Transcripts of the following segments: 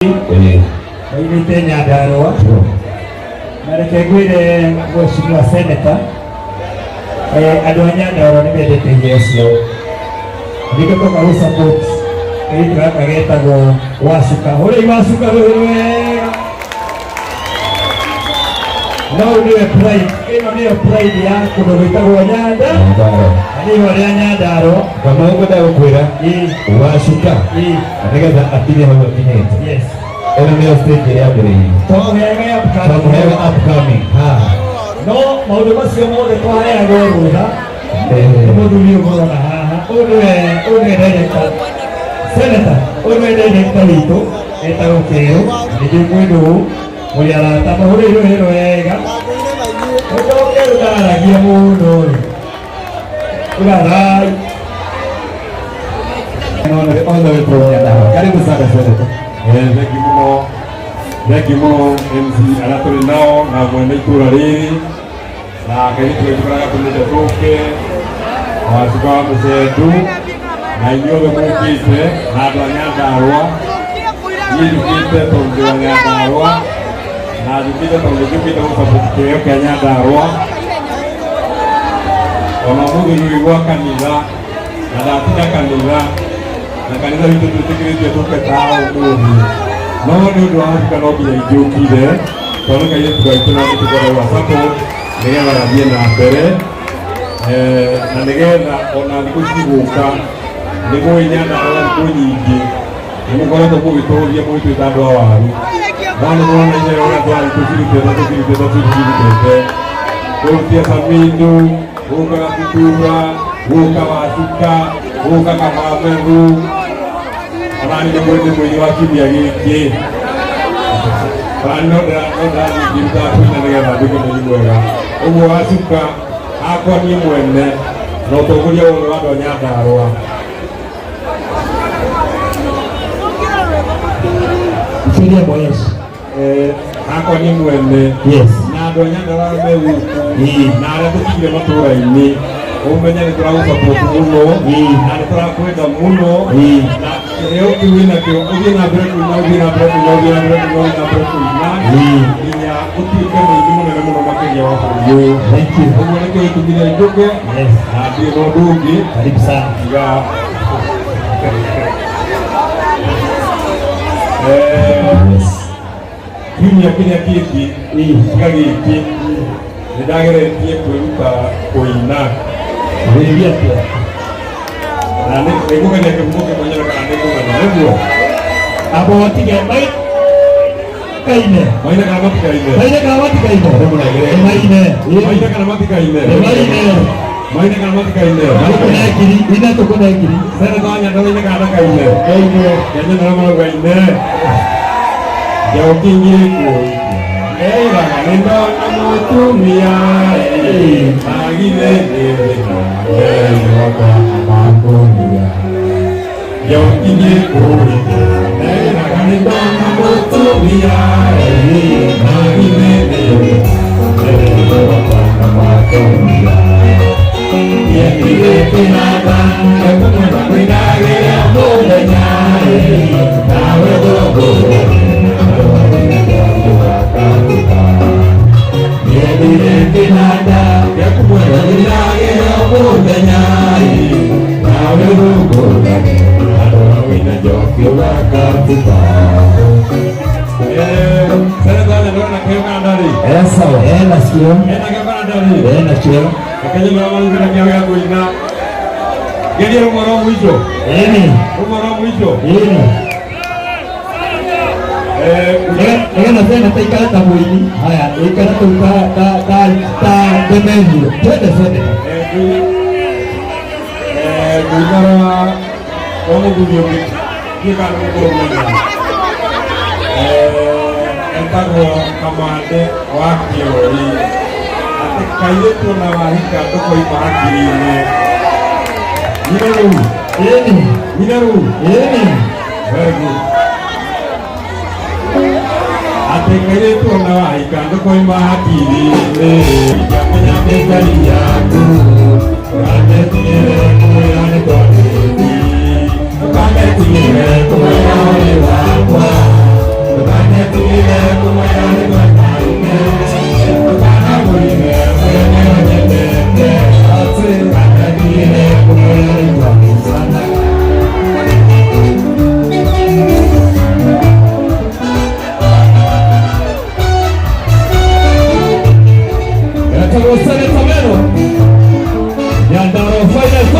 Maumĩte Nyandarũa. Na reke ngwĩre mheshimiwa senator, andũ a Nyandarũa nĩ mendete iheo ciao. Nĩkĩo twoka gũ support kairĩtu gaka getagwo Wacuka. Hũrĩi Wacuka rũhĩ rwega. No ũyũ nĩwe pride, ĩno nĩyo pride ya kũndũ gwĩtagwo Nyanda, na nĩ ihũa rĩa Nyandarũa. Kamau ngwenda gũkwĩra Wacuka na nĩgetha akinye hau akinyĩte. Ĩno nĩyo stage ĩrĩa yambĩrĩirie. Twaheaga upcoming. Twamuheaga upcoming haha. No maũndũ macio mothe twaheagwo rũtha nĩ mũthuri ũyũ mũrona haha. Ũyũ nĩwe, ũyũ nĩwe director, senator, ũyũ nĩwe director witũ etagwo Kĩrũ, na nĩ ndĩ mwĩndũ mũrĩ arata, mũhũrĩi rũhĩ rwega. Ũcoke ũtaragia mũno rĩ. Ugathai. All the way from Nyandarua. Karibu sana senator. Thank you mũno, thank you mũno MC arĩa tũrĩ nao na mwene itũra rĩrĩ na kairĩtu gaitũ karĩa gatũmĩte tũke Wacuka wa Mũcendu na inyuothe mũkĩte na andũ a Nyandarũa. Niĩ njũkĩte tondũ ndĩ wa Nyandarũa na njũkĩte tondũ njũkĩte gũ support kĩheo kĩa Nyandarũa. Ona ũmũthĩ rũrĩ gwa kanitha na ndatinda kanitha na kanitha witũ twĩtĩkĩrĩtio tũke ta ũmũthĩ, no nĩ ũndũ wa Wacuka no nginya ingĩũkire tondũ nĩ kairĩtu gaitũ na nĩtũkwenda gwa support nĩgetha gathiĩ na mbere, na nĩgetha ona thikũ cigũka. Nĩ mũĩ Nyandarũa thikũ nyingĩ nĩ mũkoretwo mũgĩtũria mũgĩtwĩta andũ a waru, no nĩ mũrona iheo ũrĩa twathi tũcirutĩte tũcirutĩte tũcirutĩte kũrutia Samidu, gũka Gatutura, gũka Wacuka, gũka Kamamethu. Ona nĩ mwĩndĩ mũini wa kiumia gĩkĩ, ona no ndĩrathiĩ ngĩrutaga kũina nĩgetha nduĩke mũini mwega. Ũguo Wacuka, hakwa niĩ mwene na ũtongoria wothe wa andũ a Nyandarũa. Mfiria Mwesh. Hakwa niĩ mwene na andũ a Nyandarũa arĩa me gũkũ na arĩa tũtigire matũũra-inĩ, ũmenye nĩ tũragũ support mũno na nĩ tũrakwenda mũno, na kĩheo kĩu wĩnakĩo ũthiĩ na mbere kũina, ũthiĩ na mbere kũina, ũthiĩ na mbere kũina, ũthiĩ na mbere kũina nginya ũtuĩke mũini mũnene mũno makĩria wa bũrũri ũyũ. Thank you. Ũguo nĩkĩo gĩtũmire njũke na ndirĩ na ũndũ ũngĩ. Karibu sana. Tiga kiumia kĩrĩa kĩngĩ tiga gĩkĩ nĩ ndageretie kwĩruta kũina. Wĩria atĩa? Na nĩ ngũgeria kĩhumo kĩmwe nyone kana nĩ ngũmenya nĩguo. Abo watige mai kaine. Maine kana matikaine? Maine kana matikaine? Nĩ maine. Maine kana matikaine? Nĩ maine. Maine kana matikaine? Tũkũne ngiri ina, tũkũne ngiri. Seneta wa Nyandarũa aine kana ndakaine? Kaine. Kenya na marauga-ine njoki ngĩkũikia eiraga nĩ ndona mũtumia agithe nĩthĩna makũnia njoki ngĩkũikia eiraga nĩ ndona mũtumia agithe nĩthĩna makũnia nyendire kĩnanda gĩakũmwenda kũinagĩra mũthenya nawe thũngũrũ nyendire kĩnanda gĩakũmwenda kũinagĩra mũthenya nawe thũngũrũ andũ a wĩna njoki ũgakatuka. Seneta wa Nyandarũa na kĩo kana ndarĩ? Sawa. Ena cio. Ena kĩo kana ndarĩ? Ena cio. Reke nyone ũrĩa marugĩra kĩo gĩa kũina. Geria rũmwe rwa mũico. Ĩni. Rũmwe rwa mũico. Ĩni. Nĩgetha seneta ikare ta mũini. Haya, ikare kũu ta ta ta ta Demenio. Twende seneta. Ngũina rwa rwa mũthuri ũngĩ ndiũĩ kana nĩ mũkũrũmenya. Etagwo Kamande wa Kĩori. Atĩ kairĩtu ona wahika ndũkoima hakiri-inĩ. Nyina rũu. Ĩni. Nyina rũu. Ĩni. Very good. Atĩ kairĩtu ona wahika ndũkoima hakiri-inĩ. Ingĩamenya mĩthari yaku ndũkanetigĩre kũmwĩra nĩ twambĩrĩri, ndũkanetigĩre kũmwĩra ũrĩ wakwa. Etagwo Senator Mero Nyandarua finest.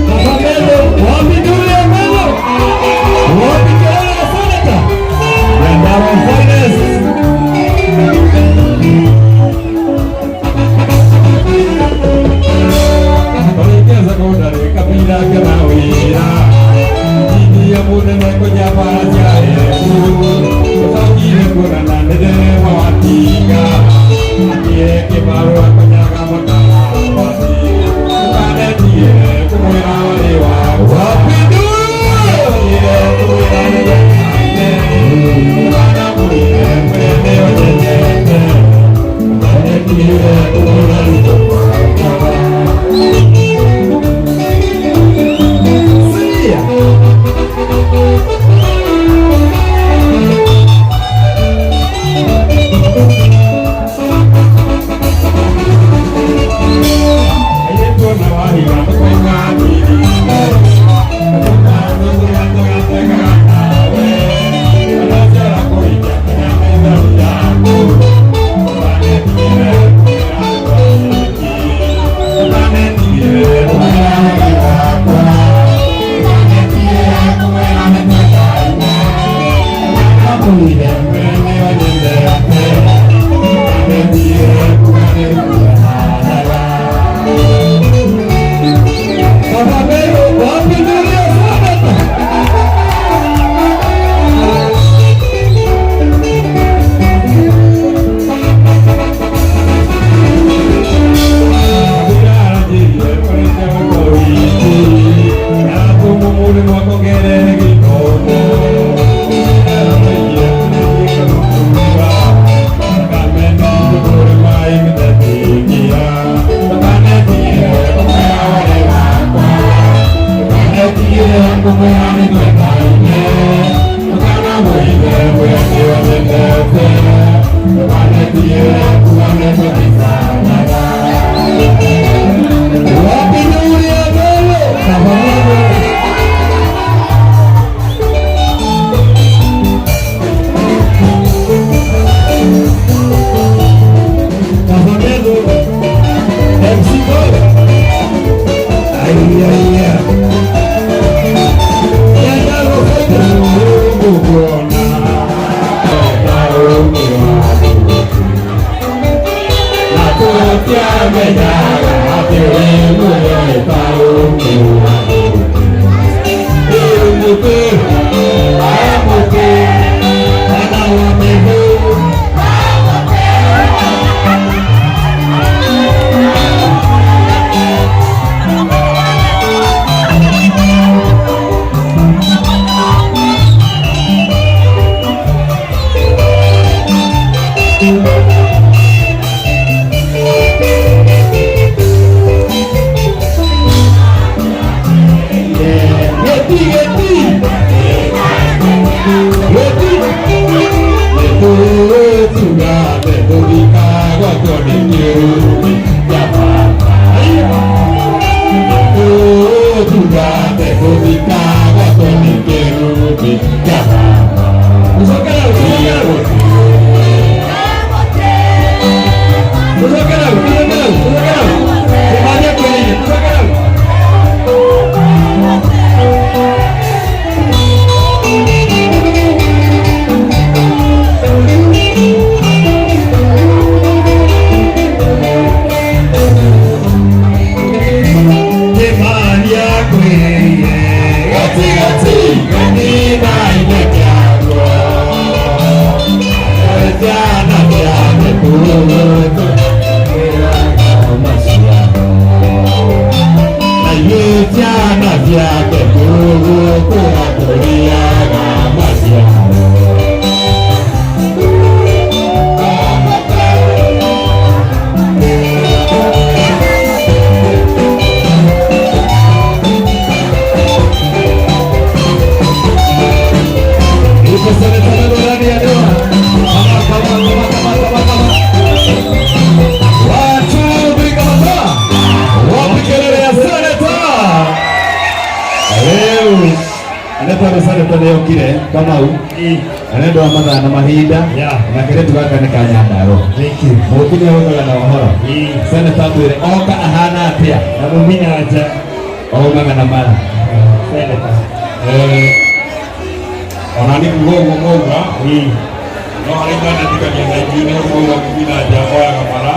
Wapi nduru ya Melo? Wapi kelele ya Senator? Nyandarua finest. Wapi nduru? Sikia. Seneta nĩ okire Kamau na nĩ ũndũ wa mathaa na mahinda na kairĩtu gaka nĩ ka Nyandarũa. Thank you. Mũũki nĩ ũkaga na ũhoro. Seneta atwĩre oka ahana atĩa? Na mumina nja. Aumaga na mara. Seneta. Ona nĩ kuga ũguo mwauga no harĩa itanetĩkania na ithuĩ nĩ mwauga kumina nja oyaga mara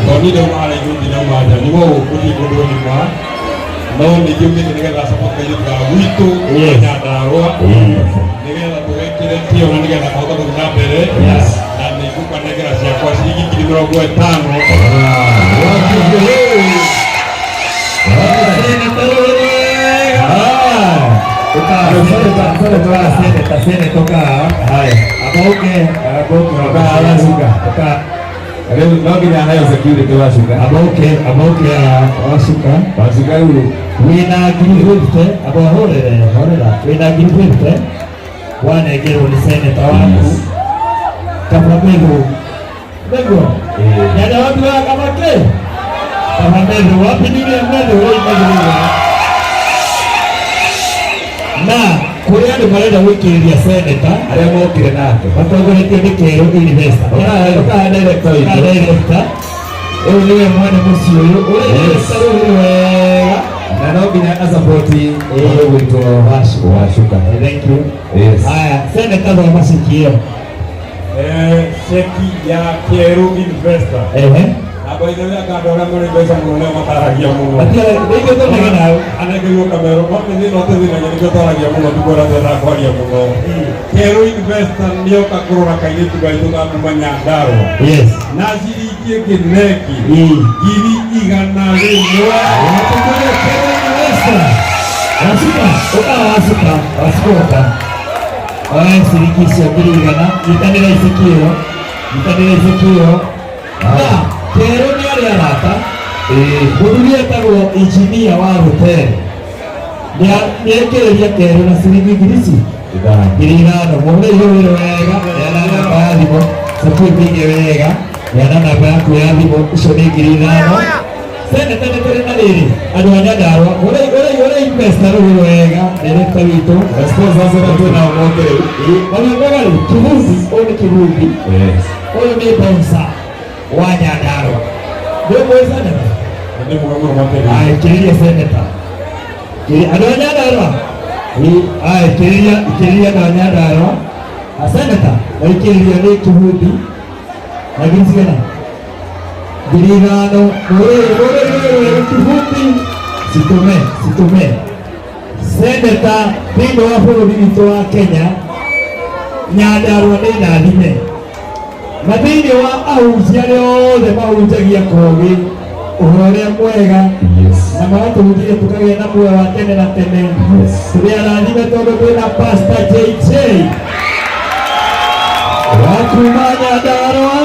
tondũ niĩ ndauma harĩa igũrũ ndinauma nja nyuma gũkũ thiĩ kũndũ nyuma no nĩ njũkĩte nĩgetha support kairĩtu ga gwitũ Nyandarũa nĩgetha tũgekĩre kĩo na nĩgetha kahota gũthiĩ na mbere na nĩ ngũkanengera ciakwa ciringi 50,000. Seneta, seneta, ũka. Haya. Aboke, aboke. Ũka, wacuka. Ũka. Rĩu no nginya heo security wacuka. Aboke, aboke, wacuka. Wacuka rĩu. Wĩna 50,000, abo horere, horera. Wĩna 50,000, wanengerwo nĩ seneta waku. Kaba Methu. Nĩguo? Nyanya watu wa Kabake? Kaba Methu, wapi nini ya Methu? Woi Methu. Na kũrĩ andũ marenda gwĩkĩrĩria seneta arĩa mokire nake matongoretio nĩ Kĩerũ Investor. Ũkahe director witũ. Director. Ũyũ nĩwe mwene mũciĩ ũyũ. Ũrĩa director rĩu nĩ wega. Na no nginya asapoti ũndũ gwitwo Wacuka. Thank you. Yes. Haya, seneta thoma ceki ĩyo. Ceki ya Kĩerũ Investor. Ehe. Na by the way anga andũ arĩa marĩ mbeca mũno nĩo mataragia mũno. Matiara nĩithuĩ tũnege nawe. Anengerirwo kamero no nĩ thĩna ũtũthĩnagia nĩkĩo twaragia mũno tikuona twendaga kwaria mũno. Kĩerũ Investor nĩoka kũrora kairĩtu gaitũ ga kuma Nyandarũa na ciringi ĩngĩ na ĩngĩ 100,000. Kĩerũ Investor. Wasuka, ũka wasuka, wasuka ũka. Oya ciringi icio 100,000, nyitanĩra iceki ĩyo, nyitanĩra iceki ĩyo. Na Kĩerũ nĩ arĩ arata. Mũthuri etagwo injinia wa Rũtere. Nĩekĩrĩria Kĩerũ na ciringi ngiri ici 5. 5,000. Mũhũre ihũrĩro wega, neana namba ya thimũ, ceki mĩige wega, neana namba yaku ya thimũ, icio nĩ 5,000. Seneta nĩ tũrĩ na rĩrĩ, andũ a Nyandarũa, ũrĩa investor rũhĩ wega, director witũ. Sponsors arĩa twĩ nao moke rĩu. Ona mboga rĩu, Kibumbi, ũyũ nĩ Kibumbi. Yes. Ũyũ nĩ bouncer wa Nyandarũa. Nĩ ũmũĩ seneta? Nĩ mũga mũno makĩria. Aya, kĩrĩria seneta. Andũ a Nyandarũa? Aya, kĩrĩria, kĩrĩria andũ a Nyandarũa. A seneta, na ikĩrĩria nĩ Kibumbi. Na ngiri cigana? 5,000. Mũrĩi, mũrĩi, mũrĩi, Kibumbi. Situme, situme. Seneta thĩinĩ wa bũrũri witũ wa Kenya, Nyandarũa nĩ ndathime. Na thĩinĩ wa ahunjia arĩa othe mahunjagia kogĩ ũhoro ũrĩa mwega na magatũhunjĩria tũkagĩa na muoyo wa tene na tene. Tũrĩ arathime tondũ twĩna Pastor JJ wa kuma Nyandarũa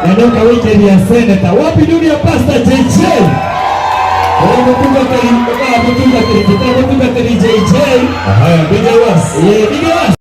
na nĩoka gũikĩria seneta. Wapi dunia Pastor JJ? Ũyũ mũtungatĩri, ũkaga mũtungatĩri, tũta mũtungatĩri JJ. Haya, DJ Was. Ĩĩ, DJ Was.